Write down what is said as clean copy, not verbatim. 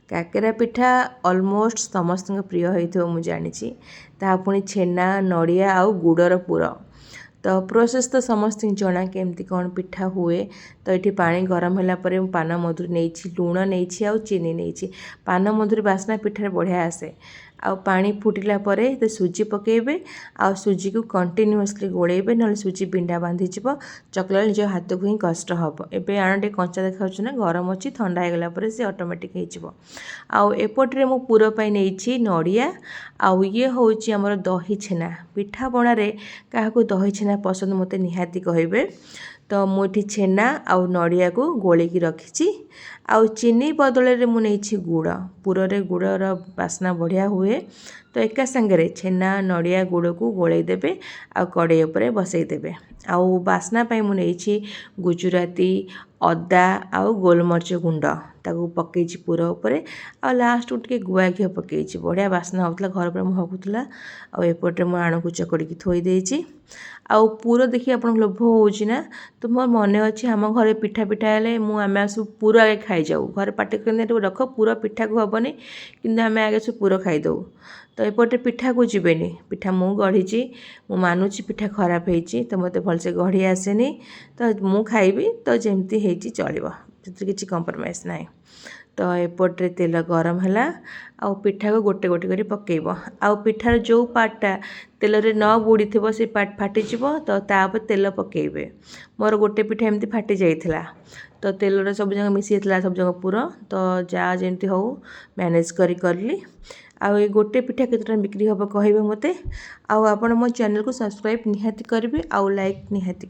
କାକେରା ପିଠା ଅଲମୋଷ୍ଟ ସମସ୍ତଙ୍କ ପ୍ରିୟ ହେଇଥିବ ମୁଁ ଜାଣିଛି। ତାହା ପୁଣି ଛେନା, ନଡ଼ିଆ ଆଉ ଗୁଡ଼ର ପୁର। ତ ପ୍ରୋସେସ୍ ତ ସମସ୍ତଙ୍କୁ ଜଣା କେମିତି କ'ଣ ପିଠା ହୁଏ। ତ ଏଠି ପାଣି ଗରମ ହେଲା ପରେ ମୁଁ ପାନ ମଧୁରୀ ନେଇଛି, ଲୁଣ ନେଇଛି ଆଉ ଚିନି ନେଇଛି। ପାନ ମଧୁରୀ ବାସ୍ନା ପିଠାରେ ବଢ଼ିଆ ଆସେ। ଆଉ ପାଣି ଫୁଟିଲା ପରେ ସୁଜି ପକାଇବେ ଆଉ ସୁଜିକୁ କଣ୍ଟିନ୍ୟୁଅସଲି ଗୋଳେଇବେ, ନହେଲେ ସୁଜି ବିଣ୍ଡା ବାନ୍ଧିଯିବ, ଚକଲା ନିଜ ହାତକୁ ହିଁ କଷ୍ଟ ହେବ। ଏବେ ଆଣ ଟିକେ କଞ୍ଚା ଦେଖାଯାଉଛି ନା, ଗରମ ଅଛି, ଥଣ୍ଡା ହେଇଗଲା ପରେ ସେ ଅଟୋମେଟିକ୍ ହେଇଯିବ। ଆଉ ଏପଟରେ ମୁଁ ପୁର ପାଇଁ ନେଇଛି ନଡ଼ିଆ, ଆଉ ଇଏ ହେଉଛି ଆମର ଦହି ଛେନା। ପିଠାପଣାରେ କାହାକୁ ଦହି ଛେନା ପସନ୍ଦ ମୋତେ ନିହାତି କହିବେ। ତ ମୁଁ ଏଠି ଛେନା ଆଉ ନଡ଼ିଆକୁ ଗୋଳେଇକି ରଖିଛି, ଆଉ ଚିନି ବଦଳରେ ମୁଁ ନେଇଛି ଗୁଡ଼। ପୁରରେ ଗୁଡ଼ର ବାସ୍ନା ବଢ଼ିଆ ହୁଏ। ତ ଏକା ସାଙ୍ଗରେ ଛେନା, ନଡ଼ିଆ, ଗୁଡ଼କୁ ଗୋଳେଇ ଦେବେ ଆଉ କଡ଼େଇ ଉପରେ ବସେଇ ଦେବେ। ଆଉ ବାସ୍ନା ପାଇଁ ମୁଁ ନେଇଛି ଗୁଜୁରାତି, ଅଦା ଆଉ ଗୋଲମରିଚ ଗୁଣ୍ଡ, ତାକୁ ପକେଇଛି ପୁର ଉପରେ। ଆଉ ଲାଷ୍ଟକୁ ଟିକେ ଗୁଆ ଘିଅ ପକେଇଛି। ବଢ଼ିଆ ବାସ୍ନା ହେଉଥିଲା, ଘର ପୁରା ମହକୁଥିଲା। ଆଉ ଏପଟରେ ମୁଁ ଆଣକୁ ଚକଡ଼ିକି ଥୋଇ ଦେଇଛି। ଆଉ ପୁର ଦେଖି ଆପଣଙ୍କୁ ଲୋଭ ହେଉଛି ନା? ତ ମୋର ମନେ ଅଛି, ଆମ ଘରେ ପିଠା ପିଠା ହେଲେ ମୁଁ ଆମେ ସବୁ ପୁର ଆଗେ ଖାଇଯାଉ। ଘରେ ପାଟି କରନ୍ତି, ରଖ ପୁର, ପିଠାକୁ ହେବନି, କିନ୍ତୁ ଆମେ ଆଗେ ସବୁ ପୁର ଖାଇଦେଉ। ତ ଏପଟେ ପିଠାକୁ ଯିବେନି। ପିଠା ମୁଁ ଗଢ଼ିଛି, ମୁଁ ମାନୁଛି ପିଠା ଖରାପ ହେଇଛି। ତ ମୋତେ ଭଲସେ ଗଢ଼ି ଆସେନି, ତ ମୁଁ ଖାଇବି, ତ ଯେମିତି ହେଇଛି ଚଳିବ, ସେଥିରେ କିଛି କମ୍ପ୍ରମାଇଜ୍ ନାହିଁ। ତ ଏପଟରେ ତେଲ ଗରମ ହେଲା ଆଉ ପିଠାକୁ ଗୋଟେ ଗୋଟେ କରି ପକାଇବ। ଆଉ ପିଠାର ଯେଉଁ ପାର୍ଟଟା ତେଲରେ ନ ବୁଡ଼ିଥିବ ସେ ପାର୍ଟ ଫାଟିଯିବ, ତ ତା ଉପରେ ତେଲ ପକାଇବେ। ମୋର ଗୋଟେ ପିଠା ଏମିତି ଫାଟି ଯାଇଥିଲା, ତ ତେଲରେ ସବୁ ଯାକ ମିଶି ଯାଇଥିଲା ସବୁଯାକ ପୁର। ତ ଯାହା ଯେମିତି ହଉ ମ୍ୟାନେଜ୍ କରି କଲି। ଆଉ ଏ ଗୋଟେ ପିଠା କେତେ ଟଙ୍କା ବିକ୍ରି ହେବ କହିବେ ମୋତେ। ଆଉ ଆପଣ ମୋ ଚ୍ୟାନେଲକୁ ସବସ୍କ୍ରାଇବ୍ ନିହାତି କରିବେ ଆଉ ଲାଇକ୍ ନିହାତି।